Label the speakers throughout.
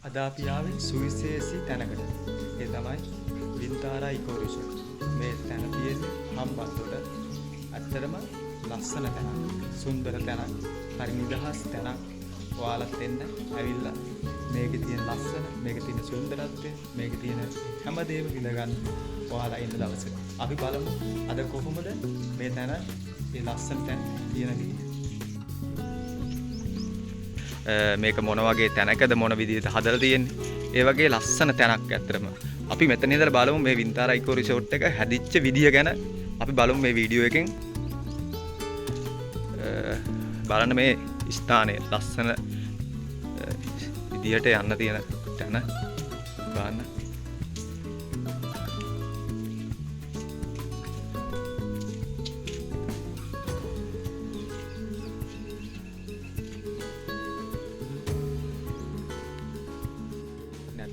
Speaker 1: අද අපි ආවේ සුවිශේෂී තැනකට. ඒ තමයි වින්තාරා ඉකෝ රිසෝට්. මේ තැන තියෙන්නේ හම්බන්තොට. ඇත්තටම ලස්සන තැනක්, සුන්දර තැනක්, හරි නිදහස් තැනක්. ඔයාලත් එන්න ඇවිල්ලා මේකේ තියෙන ලස්සන, මේකේ තියෙන සුන්දරත්වය, මේකේ තියෙන හැමදේම විඳ ගන්න ඔයාලා ඉන්න දවසක. අපි බලමු අද කොහොමද මේ තැන, මේ ලස්සන තැන තියෙන විදිය. මේක මොන වගේ තැනකද, මොන විදිහට හදලා තියෙන්නේ, ඒ වගේ ලස්සන තැනක් ඇත්තටම. අපි මෙතන ඉඳලා බලමු මේ වින්තාරා ඉකෝ රිසෝට් එක හැදිච්ච විදිය ගැන. අපි බලමු මේ වීඩියෝ එකෙන්. බලන්න මේ ස්ථානය ලස්සන විදිහට යන්න තියෙන තැන බලන්න.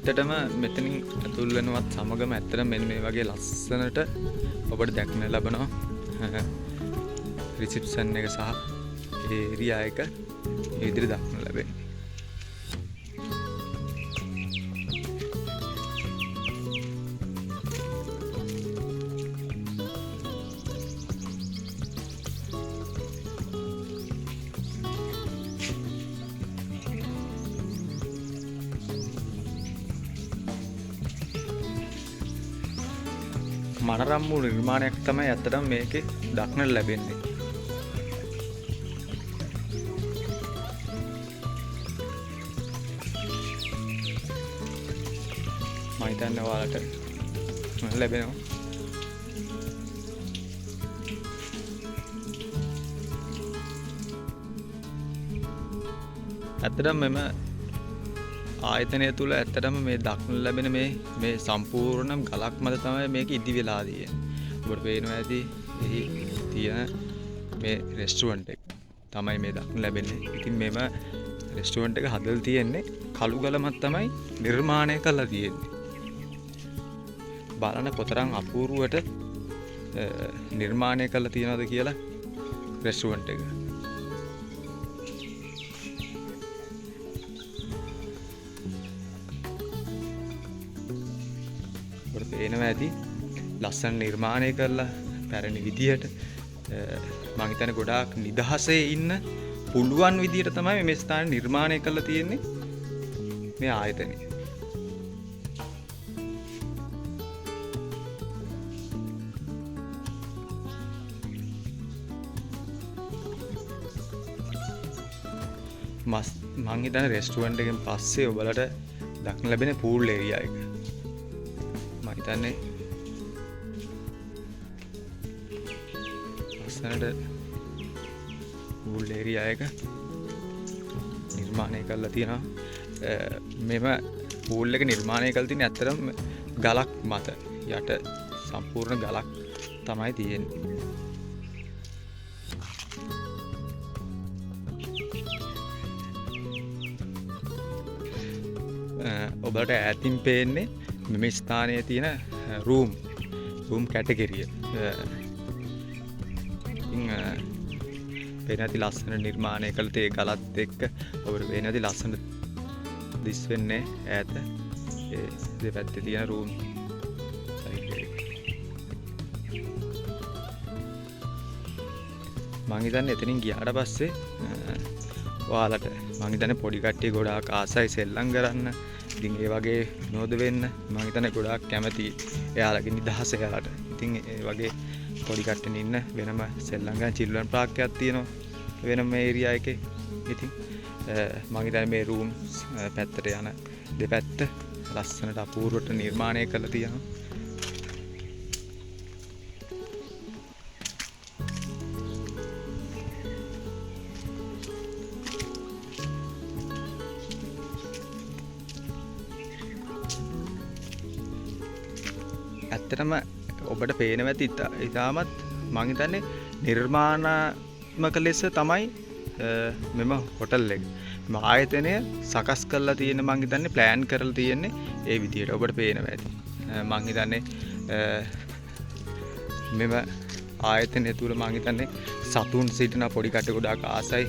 Speaker 1: ඇත්තටම මෙතනින් ඇතුල් වෙනවත් සමගම ඇත්තටම මෙන්න මේ වගේ ලස්සනට ඔබට දැක්න ලැබෙනවා රිසෙප්ෂන් එක සහ ඒ ඒරියා එක මේ විදිහට දක්න ලැබෙන්නේ. මනරම් වූ නිර්මාණයක් තමයි ඇත්තටම මේකේ දක්නට ලැබෙන්නේ. මම හිතන්නේ ඔයාලට ලැබෙනවා. ඇත්තටම මෙම ආයතනය තුල ඇත්තටම මේ දක්නට ලැබෙන මේ සම්පූර්ණ ගලක් මත තමයි මේක ඉදි වෙලා තියෙන්නේ. ඔබට පේනවා ඇති එහි තියෙන මේ රෙස්ටුරන්ට් එක තමයි මේ දක්නට ලැබෙන්නේ. ඉතින් මෙම රෙස්ටුරන්ට් එක හදලා තියෙන්නේ කළු ගල මත තමයි නිර්මාණය කරලා තියෙන්නේ. බලන්න කොතරම් අපූර්වට නිර්මාණය කරලා තියෙනවද කියලා රෙස්ටුරන්ට් එක. ඔබට පේනවා ඇති ලස්සන නිර්මාණය කරලා පැරණි විදියට, මං හිතන්නේ ගොඩාක් නිදහසේ ඉන්න පුළුවන් විදියට තමයි මේ ස්ථාන නිර්මාණය කරලා තියෙන්නේ මේ ආයතනය. මං හිතන්නේ රෙස්ටුරන්ට් එකෙන් පස්සේ ඔයාලට දක්න ලැබෙන පූල් ඒරියා එක. මං හිතන්නේ ලස්සනට පූල් ඒරියා එක නිර්මාණය කරලා තියෙනවා. මෙම පූල් එක නිර්මාණය කරලා තියෙන්නේ ඇත්තටම ගලක් මත, යට සම්පූර්ණ ගලක් තමයි තියෙන්නේ. ඔබට ඈතින් පේන්නේ මෙම ස්ථානයේ තියෙන රූම් කැටගරිය. ඉතින්, පේන ඇති ලස්සන නිර්මාණය කළ තේ ගලත් එක්ක ඔබට පේන ඇති ලස්සන දිස් වෙන්නේ ඈත ඒ දෙපැත්තේ තියෙන රූම් සයිඩ් එක. මං හිතන්නේ එතනින් ගියාට පස්සේ, ඔයාලට මං හිතන්නේ පොඩි කට්ටිය ගොඩාක් ආසයි සෙල්ලම් කරන්න. ඉතින් ඒ වගේ විනෝද වෙන්න මං හිතන්නේ ගොඩාක් කැමති එයාලගේ නිදහස එයාලට. ඉතින් ඒ වගේ පොඩි කට්ටියන් ඉන්න වෙනම සෙල්ලම් කරන චිල්ඩ්‍රන් පාක් එකක් තියෙනවා වෙනම ඒරියා එකේ. ඉතින්, මං හිතන්නේ මේ රූම්ස් පැත්තට යන දෙපැත්ත ලස්සනට අපූර්වට නිර්මාණය කරලා තියෙනවා. ඇත්තටම ඔබට පේනවා ඇති ඉතාමත් මං හිතන්නේ නිර්මාණාත්මක ලෙස තමයි මෙම හොටල් එක. මෙම ආයතනය සකස් කරලා තියෙන මං හිතන්නේ ප්ලෑන් කරලා තියෙන්නේ ඒ විදිහට ඔබට පේනවා ඇති. මං හිතන්නේ මෙම ආයතනය තුල මං හිතන්නේ සතුන් සිටින පොඩි කට්ටිය ගොඩාක් ආසයි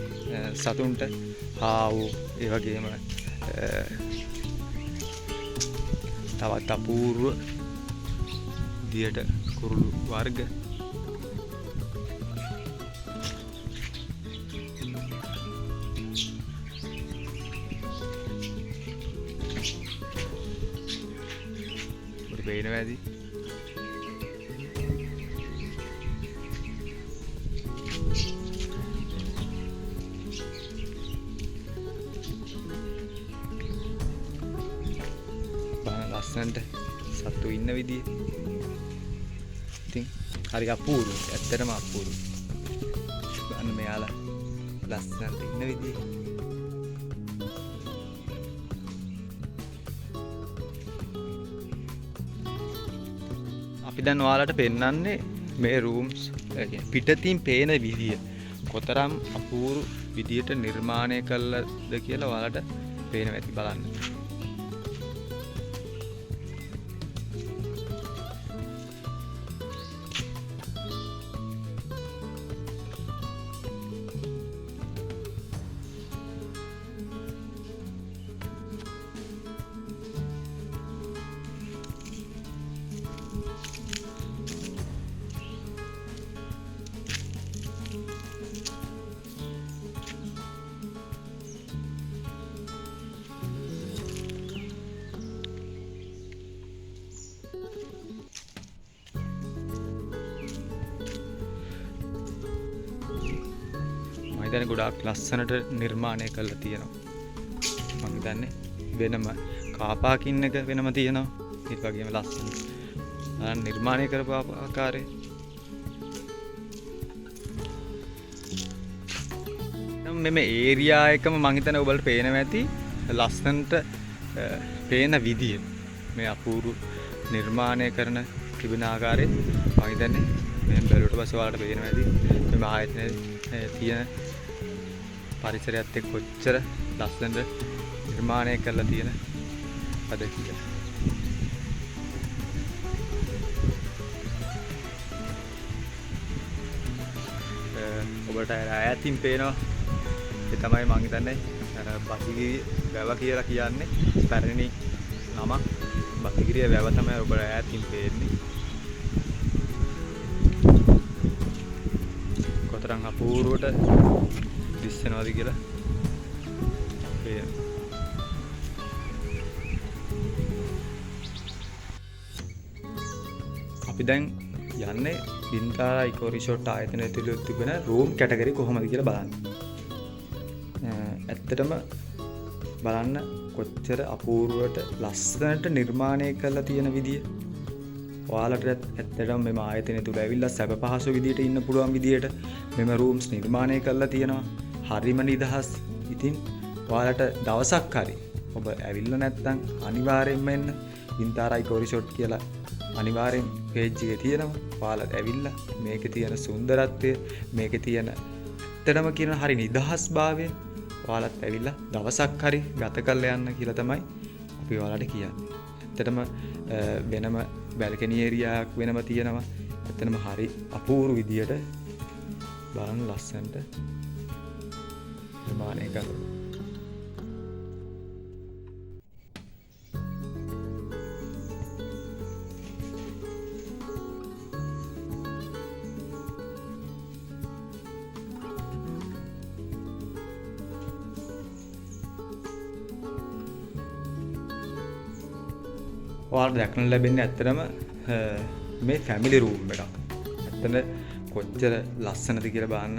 Speaker 1: සතුන්ට. හාවු ඒ වගේම තවත් අපූර්ව විදියට කුරුළු වර්ග. ඔබට පේනවා ඇති. බලන්න ලස්සනට සත්තු ඉන්න විදිය. ඉතින් හරි අපූර්වයි. ඇත්තටම අපූර්වයි. බලන්න මෙයාලා ලස්සනට ඉන්න විදිය. අපි දැන් ඔයාලට පෙන්වන්නේ මේ රූම්ස්, ඒ කියන්නේ පිටතින් පේන විදිය කොතරම් අපූර්ව විදියට නිර්මාණය කළාද කියලා ඔයාලට පේනවා ඇති බලන්න. මම හිතන්නේ ගොඩාක් ලස්සනට නිර්මාණය කරලා තියෙනවා. මම හිතන්නේ වෙනම කාර් පාකින් එක වෙනම තියෙනවා. ඒ වගේම ලස්සන බලන්න නිර්මාණය කරපු ආකාරය. නම් මෙම ඒරියා එකම මං හිතන්නේ ඔයාලට පේනවා ඇති ලස්සනට පේන විදිය. මේ අපූර්ව නිර්මාණය කරන තිබෙන ආකාරය මං හිතන්නේ මෙහෙම බැලුවට පස්සේ ඔයාලට පේනවා ඇති මේ ආයතනයේ තියෙන පරිසරයත් එක්ක කොච්චර ලස්සනට නිර්මාණය කරලා තියෙන අද කියලා. ඔබට ඈතින් පේනවා ඒ තමයි මං හිතන්නේ බසිගිරිය වැව කියලා කියන්නේ පැරණි නමක්. බසිගිරිය වැව තමයි ඔබට ඈතින් පේන්නේ. කොතරම් අපූර්වට දිස්සනවද කියලා පේනවා. අපි දැන් යන්නේ බින්තාරා ඉකෝ රිසෝට් ආයතනය තුළ තිබෙන රූම් කැටගරි කොහොමද කියලා බලන්න. ඇත්තටම බලන්න කොච්චර අපූර්වට ලස්සනට නිර්මාණය කරලා තියෙන විදිය. ඔයාලට ඇත්තටම මෙම ආයතනය තුළ ඇවිල්ලා සැප පහසු විදියට ඉන්න පුළුවන් විදියට මෙම රූම්ස් නිර්මාණය කරලා තියෙනවා. හරිම නිදහස්. ඉතින් ඔයාලට දවසක් හරි ඔබ ඇවිල්ලා නැත්නම් අනිවාර්යෙන්ම එන්න. බින්තාරා ඉකෝ රිසෝට් කියලා අනිවාර්යෙන් පේජ් එකේ තියෙනවා. ඔයාලත් ඇවිල්ලා මේකේ තියෙන සුන්දරත්වය, මේකේ තියෙන ඇත්තටම කියන හරි නිදහස් භාවය ඔයාලත් ඇවිල්ලා දවසක් හරි ගත කරලා යන්න කියලා තමයි අපි ඔයාලට කියන්නේ. ඇත්තටම වෙනම බැල්කනි ඒරියාවක් වෙනම තියෙනවා. ඇත්තටම හරි අපූර්ව විදියට බලන්න ලස්සනට නිර්මාණය කරලා. ඔයාලට දක්නට ලැබෙන්නේ ඇත්තටම මේ ෆැමිලි රූම් එකක්. ඇත්තට කොච්චර ලස්සනද කියලා බලන්න.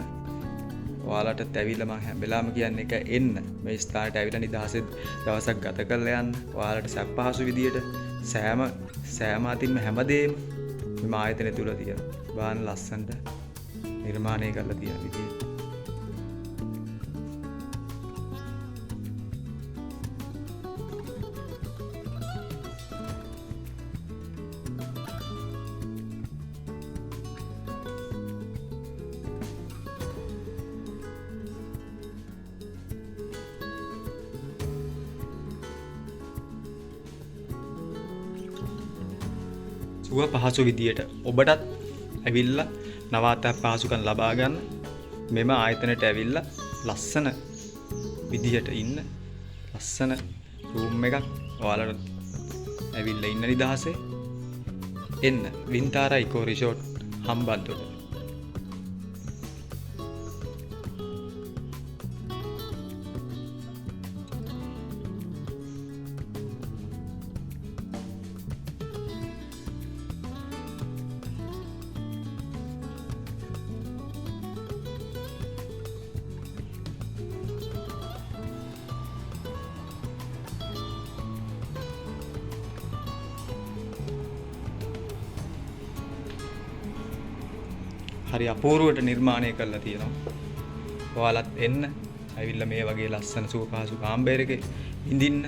Speaker 1: ඔයාලටත් ඇවිල්ලා මං හැම වෙලාවම කියන්නේ එක එන්න. මේ ස්ථානයට ඇවිල්ලා නිදහසේ දවසක් ගත කරලා යන්න. ඔයාලට සැප පහසු විදියට සෑම අතින්ම හැමදේම මේ ආයතනය තුල තියෙනවා. බලන්න ලස්සනට නිර්මාණය කරලා තියෙන විදිය. සුව පහසු විදියට ඔබටත් ඇවිල්ලා නවාතැන් පහසුකම් ලබා ගන්න මෙම ආයතනයට ඇවිල්ලා ලස්සන විදියට ඉන්න ලස්සන රූම් එකක් ඔයාලට ඇවිල්ලා ඉන්න නිදහසේ. එන්න වින්තාරා ඉකෝ රිසෝට් හම්බන්තොට. හරි අපූර්වට නිර්මාණය කරලා තියෙනවා. ඔයාලත් එන්න. ඇවිල්ලා මේ වගේ ලස්සන සුව පහසු කාමරයක විඳින්න.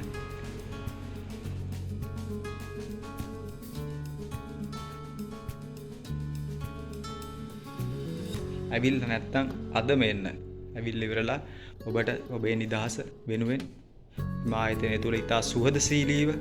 Speaker 1: ඇවිල්ලා නැත්තම් අදම එන්න. ඇවිල්ලා ඉවරලා ඔබට ඔබේ නිදහස වෙනුවෙන් මේ ආයතනය තුළ ඉතා සුහදශීලීව